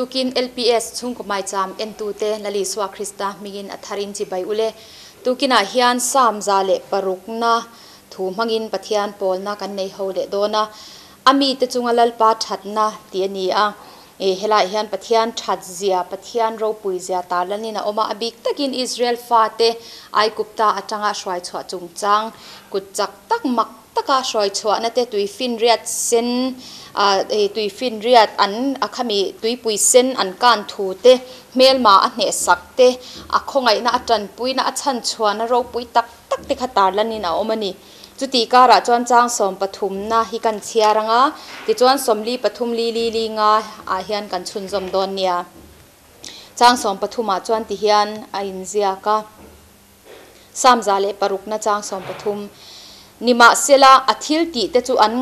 Tukin LPS chhungkaw maicham entute Lalisua Krista hmingin a tharin chibai ule. Tukinah hian Psalm 106na thu hmangin Pathian pawlna kan nei ho leh dawn a. A mite chunga Lalpa thatna tih a ni a. Helaiah hian Pathian that zia, Pathian ropui zia tarlanin a awm a. A bik takin Israel fate Aigupta atanga hruai chhuah chungchang kut chak tak mak taka hruai chhuahna te tuifinriat sen tuifinriat an a khami tuipui sen an kan thu te hmelma a hnehsak te a khawngaihna a tanpuina a chhan chhuahna ropui tak tak te kha tarlanin a awm a ni. Chutih karah chuan chang 13na hi kan chhiar anga tichuan 43 li li li nga ah hian kan chhunzawm dawn nia. Chang 13ah chuan tihian a inziak a. Psalm 106na chang 13 Nimahsela a thil tih te chu an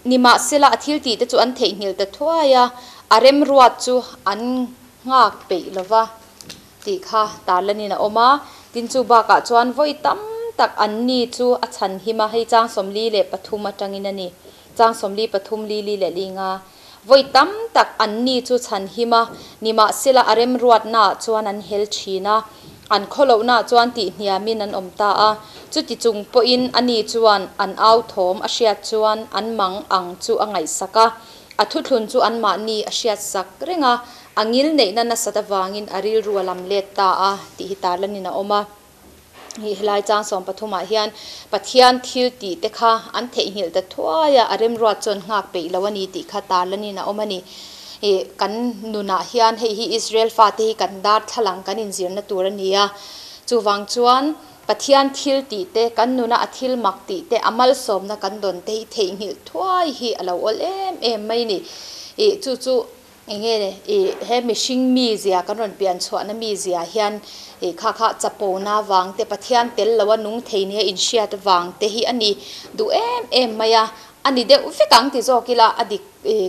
Nimahsela a thil tih te chu an theihnghilh ta thuai a, a remruat chu an nghak peih lova tih kha tarlanin a awm a. Tin chu bakah chuan vawi tam tak an ni chu a chhan him a, hei chang 43 atangin a ni. Chang 43 li li leh li nga. Vawi tam tak an ni chu chhan him a, nimahsela a remruatnaah chuan an hel thin a, an khawlohnaah chuan tih hniamin an awm ta a. Chuti chung pawhin ani chuan an au thawm a hriat chuan an mang ang chu a ngaihsak a, a thuthlun chu anmahni a hriatsak reng a, a ngil neihna nasat avangin a rilru a lam let ta a tih hi tarlanin a awm a. Hi helai chang 13ah hian Pathian thil tih te kha an theihnghilh ta thuai a, a remruat chuan nghak peih lo a ni tih kha tarlanin a awm a ni. Kan nunah hian hei hi Israel fate hi kan dar thlalang kan inzirna tur a ni a, chuvang chuan Pathian thil tih te, kan nuna a thil mak tih te, a malsawmna kan dawn te hi theihnghilh thuai hi a lo awl em em mai ni. Chu chu enge he mihring mi zia kan rawn pian chhuahna mi zia hian kha kha chapona vang te, Pathian tel lo a nung thei nia inhriat vang te hi a ni duh em em mai a, a ni deuh vek ang ti zawk ila a dik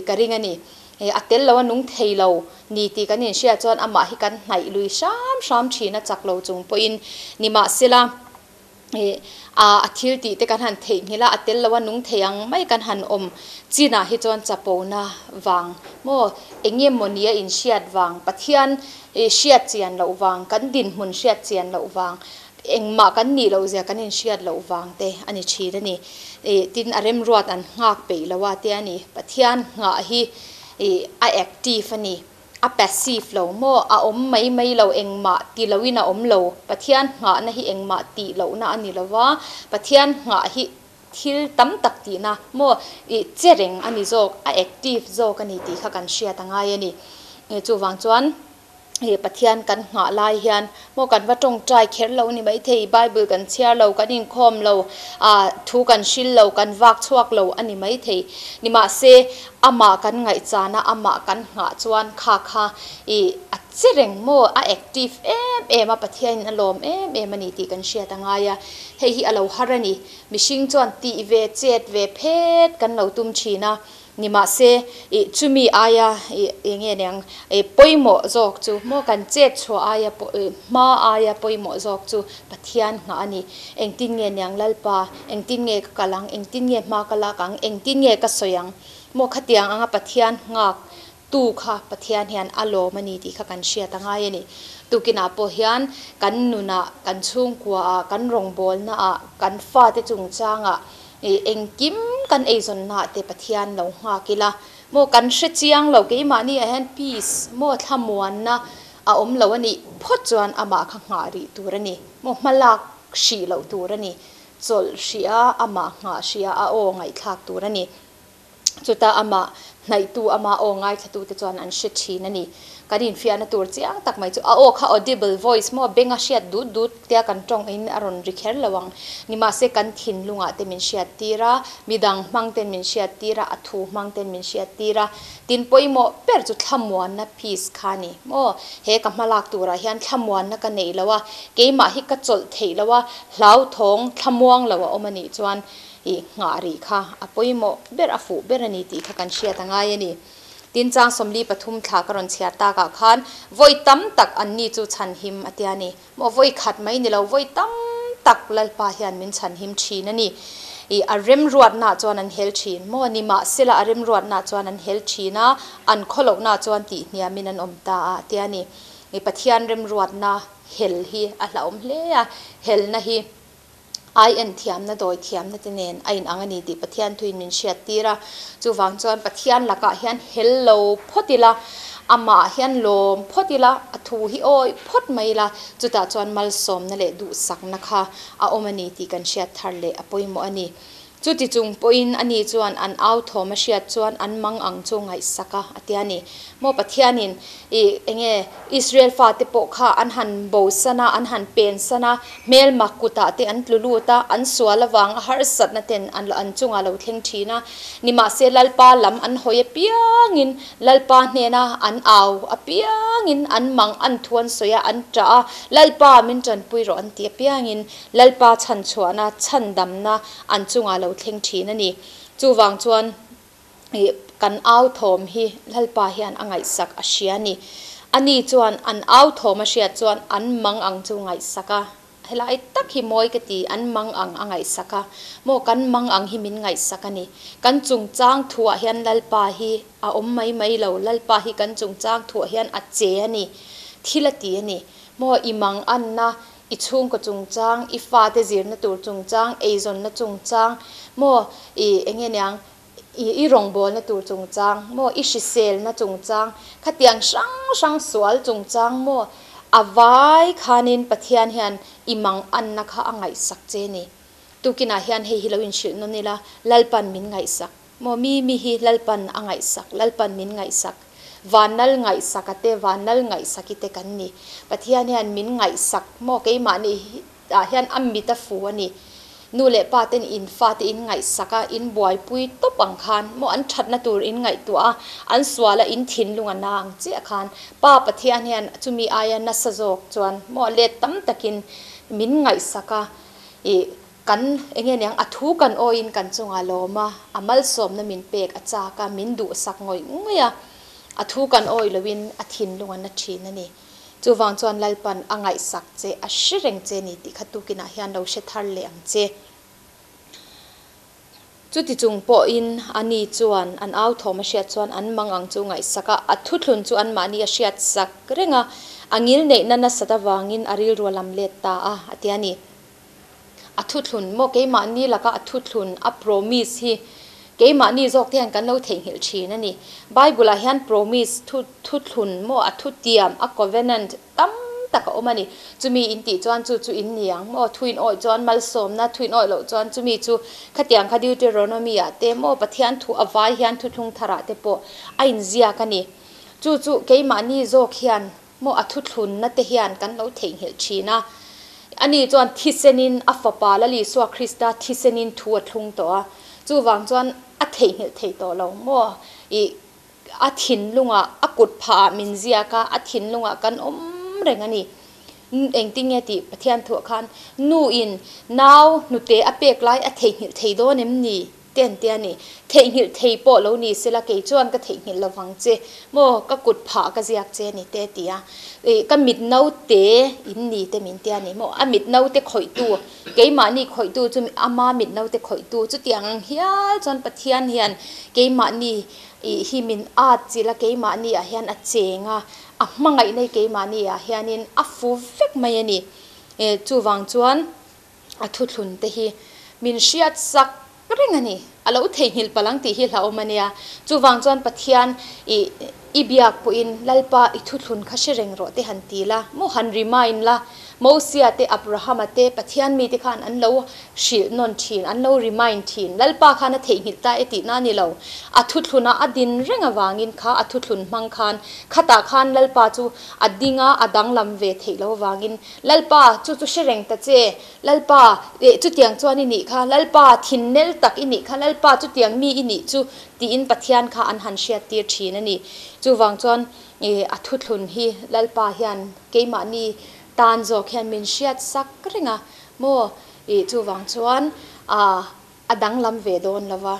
ka ring a ni. A tel lo a nung thei lo ni tih kan inhriat chuan amah hi kan hnaih lui hram hram thin a chak lo chung pawhin nimahsela a thil tih te kan han theihnghilh a, a tel lo a nung thei ang mai kan han awm chinah hi chuan chapona vang maw eng emaw ni a inhriat vang, Pathian hriat chian loh vang, kan dinhmun hriat chian loh vang, engmah kan nih loh zia kan inhriat loh vang te a ni thin a ni. Tin a remruat an nghak peih lo a te a ni. Pathian nghah hi a active a ni, a passive lo maw, a awm mai mai lo, engmah ti loin a awm lo. Pathian nghahna hi engmah tih lohna a ni lova, Pathian nghah hi thil tam tak tihna maw che reng a ni zawk, a active zawk a ni tih kha kan hriat a ngai a ni. Chuvang chuan Pathian kan nghah lai hian maw kan va tawngtai kher lo ni mai thei, Bible kan chhiar lo, kan inkhawm lo, thu kan hril lo, kan vak chhuak lo a ni mai thei. Nimahse amah kan ngaihchana amah kan nghah chuan kha kha a che reng maw, a active em em a, Pathianin a lawm em em a ni tih kan hriat a ngai a. Hei hi a lo har a ni. Mihring chuan tih ve chet ve phet kan lo tum thin a. Nimahse chumi aia enge niang pawimawh zawk chu maw kan chet chhuah aia hma aia pawimawh zawk chu Pathian nghah a ni. Engtin nge niang Lalpa, engtin nge ka kal ang, engtin nge hma ka lak ang, engtin nge ka sawi ang maw khatiang anga Pathian nghak tu kha Pathian hian a lawm a ni tih kha kan hriat a ngai a ni. Tukinah pawh hian kan nunah, kan chhungkuaah, kan rawngbawlnaah, kan fate chungchangah engkim kan eizawnnaah te Pathian lo nghak ila maw kan hre chiang lo keimahni ah hian peace maw thlamuanna a awm lo a nih phawt chuan amah kha nghah rih tur a ni maw hmalak hrih loh tur a ni, chawlh hrih a amah nghah hrih a a aw ngaihthlak tur a ni. Chuta amah hnaihtu amah aw ngaithlatu te chuan an hre thin a ni. Kan infiahna tur chiang tak mai chu a aw kha audible voice maw benga hriat dut dut tia kan tawng in a rawn ri kher lo ang. Nimahse kan thinlungah te min hriat tir a, midang hmang ten min hriat tir a, a thu hmang ten min hriat tir a. Tin pawimawh ber chu thlamuanna peace kha a ni maw. He ka hmalak turah hian thlamuanna ka neih lo a, keimah hi ka chawlh theih lo a, hlauthawng thlamuang lo a awm a nih chuan nghah rih kha a pawimawh ber a fuh ber a ni tih kha kan hriat a ngai a ni. Tin chang 43 thla ka rawn chhiar takah khan vawi tam tak an ni chu chhan him a tia ni. Maw vawi khat mai ni lo vawi tam tak Lalpa hian min chhan him thin a ni. I a remruatnaah chuan an hel thin maw? Nimahsela a remruatnaah chuan an hel thin a, an khawlohnaah chuan tihhniamin an awm ta a tia ni. I Pathian remruatna hel hi a hlauhawm hle a, helna hi ai en thiamna, dawi thiamna te nen a inang a ni tih Pathian thuin min hriat tir a. Chuvang chuan Pathian lakah hian hel lo phawt ila, amah hian lawm phawt ila, a thu hi awih phawt mai ila, chutah chuan malsawmna leh duhsakna kha a awm a ni tih kan hriat thar leh a pawimawh a ni. Chuti chung pawhin ani chuan an au thawm a hriat chuan an mang ang chu ngaihsak a, a ti a ni. Maw Pathianin ih enge Israel fate pawh kha an han bosan a, an han pensan a, hmelma kutah te an tlu lut a, an sual avang a harsatna ten an an chungah lo thleng thin a. Nimahse Lalpa lam an hawi apiangin Lalpa hnena an au apiangin an mang an thu an sawi a, an ṭah a, Lalpa min ṭanpui rawh an ti apiangin Lalpa chhanchhuahna, chhandamna an chungah lo thleng ṭhin a ni. Chuvang chuan ih kan au thawm hi Lalpa hian a ngaihsak a hria a ni. Ani chuan an au thawm a hriat chuan an mang ang chu ngaihsak a. Helai tak hi mawi ka ti, an mang ang a ngaihsak a. Maw kan mang ang hi min ngaihsak a ni. Kan chungchang thuah hian Lalpa hi a awm mai mai lo, Lalpa hi kan chungchang thuah hian a che a ni, thil a ti a ni. Maw i mang anna, i chhungkaw chungchang, i fate zirna tur chungchang, eizawnna chungchang, maw i enge niang i i rawngbawlna tur chungchang maw, i hriselna chungchang, khatiang hrang hrang sual chungchang maw, a vai khanin Pathian hian i mang anna kha a ngaihsak che ni. Tukinah hian hei hi lo inhrilh nawn ila, Lalpan min ngaihsak maw, mi mi hi Lalpan a ngaihsak, Lalpan min ngaihsak, Vanlal ngaihsak a te, Vanlal ngaihsaki te kan ni. Pathian hian min ngaihsak maw, keimahni ah hian a mit a fu a ni. Nu leh pa ten in fate in ngaihsak a, in buaipui tawp ang khan maw an thatna tur in ngaihtuah a, an sual a in thinlung a na ang chiah khan Pa Pathian hian chumi aia nasa zawk chuan maw let tam takin min ngaihsak a, ih kan enge niang a thu kan awiin kan chungah lawm a, a malsawmna min pek a chak a, min duhsak ngawih ngawih a, a thu kan awi loin a thinlung a na thin a ni. Chuvang chuan Lalpan a ngaihsak che, a hre reng che ni tih kha tukinah hian lo hre thar leh ang che. Chuti chung pawhin ani chuan an au thawm a hriat chuan an mang ang chu ngaihsak a, a thuthlun chu anmahni a hriat sak reng a, a ngil neihna nasat avangin a rilru a lam let ta a, a ti a ni. A thuthlun maw keimahni laka a thuthlun, a promise hi keimahni zawk te hian kan lo theihnghilh thin a ni. Bible ah hian promise thu thuthlun maw a thutiam, a covenant tam tak a awm a ni. Chumi in tih chuan chu chu in ni ang maw, thuin awih chuan malsawmna, thuin awih loh chuan chumi chu khatiang kha Deuteronomy ah te maw Pathian thu a vai hian thuthlung thar ah te pawh a inziak a ni. Chu chu keimahni zawk hian Maw a thuthlunna te hian kan lo theihnghilh thin a. Ani chuan thisenin a Fapa Lal Isua Krista thisenin thu a thlung tawh a. Chuvang chuan a theihnghilh thei tawh lo maw? Ih a thinlungah a kut phah ah min ziak a, a thinlungah kan awm reng a ni. Engtinge tih Pathian thuah khan nu in nau hnute a pek lai a theihnghilh thei dawn em ni? Te an ti a ni. Theihnghilh thei pawh lo ni sela kei chuan ka theihnghilh lo vang che. Maw ka kut phah ka ziak che a ni te a ti a. Ih ka mit naute in ni te min ti a ni maw. A mit naute khawihtu, keimahni khawihtu chu ama mit naute khawihtu chutiang ang hial chuan Pathian hian keimahni ih hi min at chilh a, keimahni ah hian a cheng a, a hmangaihna hi keimahni ah hianin a fu vek mai a ni. Chuvang chuan. A thuthlun te hi min hriat sak reng a ni. A lo theihnghilh palh ang tih hi hlauhawm a nia. Chuvang chuan Pathian i i biak pawhin Lalpa i thuthlun kha hre reng rawh te han ti la, maw han remind la. Mosia te Abrahama te Pathian mite khan an lo hrilh nawn thin, an lo remind thin. Lalpa khan a theihnghilh ta e tihna a ni lo. A thuthluna a din reng avangin kha a thuthlun hmang khan khatah khan Lalpa chu a ding a, a danglam ve theih lo avangin Lalpa, chu chu hre reng ta che. Lalpa, eh, chutiang chuan i nih kha. Lalpa, thinnel tak i nih kha. Lalpa, chutiang mi i nih chu, tiin Pathian kha an han hriattir thin a ni. Chuvang chuan, eh, a thuthlun hi Lalpa hian keimahni tan zawk hian min hriat sak reng a maw? Ih, chuvang chuan, ah, a danglam ve dawn lo va.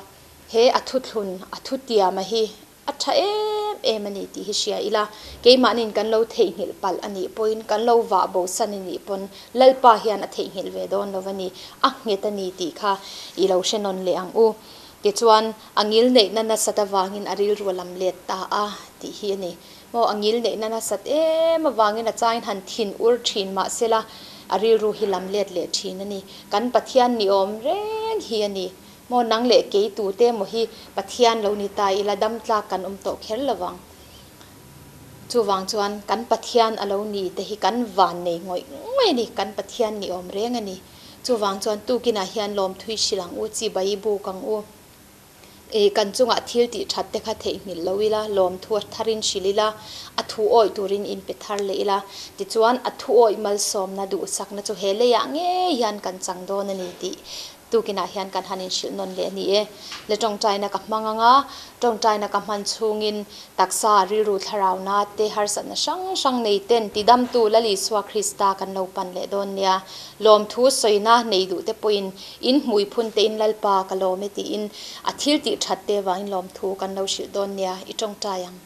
He a thuthlun, a thutiama hi. A tha em em a ni tih hi hria ila, keimahniin kan lo theihnghilh palh a nih pawhin, kan lo vah bosan a nih pawn Lalpa hian a theihnghilh ve dawn lo a ni, a nghet a ni tih kha i lo hre nawn leh ang u. Tichuan, a ngil neihna nasat avangin a rilru a lam let ta a tih hi a ni. Maw, a ngil neihna nasat em avangin a chain han thin ur thin mahsela a rilru hi lam let leh thin a ni. Kan Pathian ni awm reng hi a ni. Maw nang leh kei tute emaw hi Pathian lo ni ta ila dam tlak kan awm tawh kher lo vang. Chuvang chuan kan Pathian a lo ni te hi kan van nei ngawih ngawih a ni, kan Pathian ni awm reng a ni. Chuvang chuan tukinah hian lawmthui hrilh ang u, chibai buk ang u. I kan chungah thil tih that te kha theihnghilh lo ila, lawmthu a tharin hrilh ila, a thu awih turin inpe thar leh ila. Tichuan a thu awih malsawmna duhsakna chu he leiah ngei hian kan chang dawn a ni tih Tukinah hian kan han inhrilh nawn leh a ni e. Le tawngtaina ka hmang ang a, tawngtaina ka hman chhungin taksa, rilru thlarauna te harsatna hrang hrang nei ten tidamtu Lal Isua Krista kan lo pan leh dawn nia. Lawmthu sawina nei duh te pawhin in hmui phun tein Lalpa ka lawm e tiin a thil tih that te vangin lawmthu kan lo hrilh dawn nia i tawngtai ang.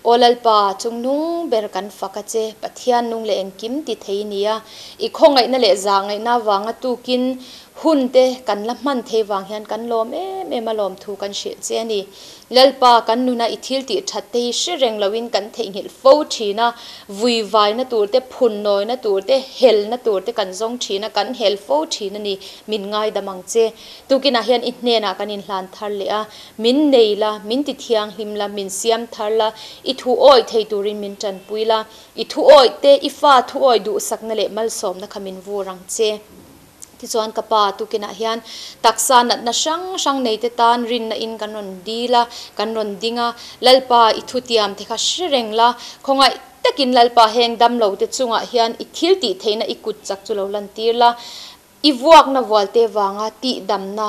Aw Lalpa, chungnung ber kan fak a che, Pathian nung leh engkim ti thei i ni a, i khawngaihna leh zahngaihna avanga tukin hun te kan la hman thei vang hian kan lawm em em a lawmthu kan hrilh che a ni. Lalpa, kan nuna i thil tih that te hi hre reng loin kan theihnghilh fo thin a, vui vaina tur te, phun nawina tur te, helna tur te kan zawng thin a, kan hel fo thin a ni, min ngaidam ang che. Tukinah hian i hnenah kan inhlan thar leh a, Min nei la, min ti thianghlim la, min siam thar la, i thu awih thei turin min tanpui la, i thu awih te, i fa thu awih duhsakna leh malsawmna kha min vur ang che. Tichuan ka pa tukinah hian taksa natna hrang hrang nei te tan rinna in kan rawn dil a, kan rawn ding a, Lalpa i thutiam te kha hre reng la, khawngaih takin Lalpa heng damlo te chungah hian i thil tih theihna i kut chak chu lo lantir la, i vuakna vualte vanga tihdamna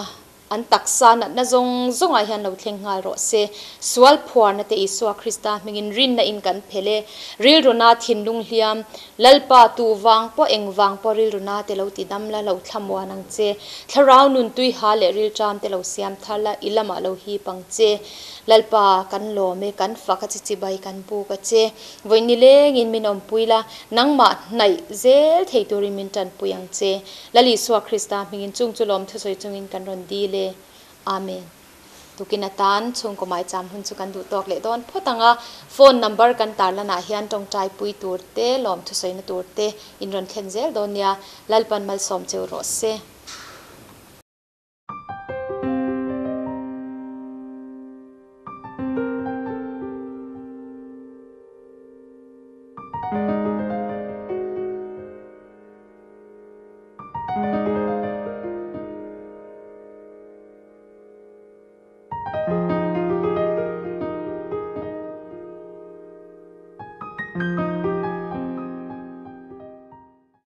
An taksa natna zawng zawngah hian lo thleng nghal rawh se. Sual phuarna te Isua Krista hmingin rinna in kan phel e. Rilruna thinlung hliam, Lalpa tu vang pawh eng vang pawh rilruna te lo ti dam la, lo thlamuan ang che. Thlarau nun tui ha leh rilṭam te lo siam thar la, i lamah lo hip ang che. Lalpa kan lawm e, kan fak a che, chibai kan buk a che. Vawi nilengin min awmpui la, nangmah hnaih zel thei turin min tanpui ang che. Lal Isua Krista hmingin chung chu lawm thusawi chungin kan rawn dil e. Amen. Tukin atan chhungkaw maicham hun chu kan duh tawk leh dawn phawt ang a, phone number kan tarlanah hian tawngtai pui tur te, lawm thusawina tur te in rawn thlen zel dawn nia. Lalpan malsawm cheu rawh se.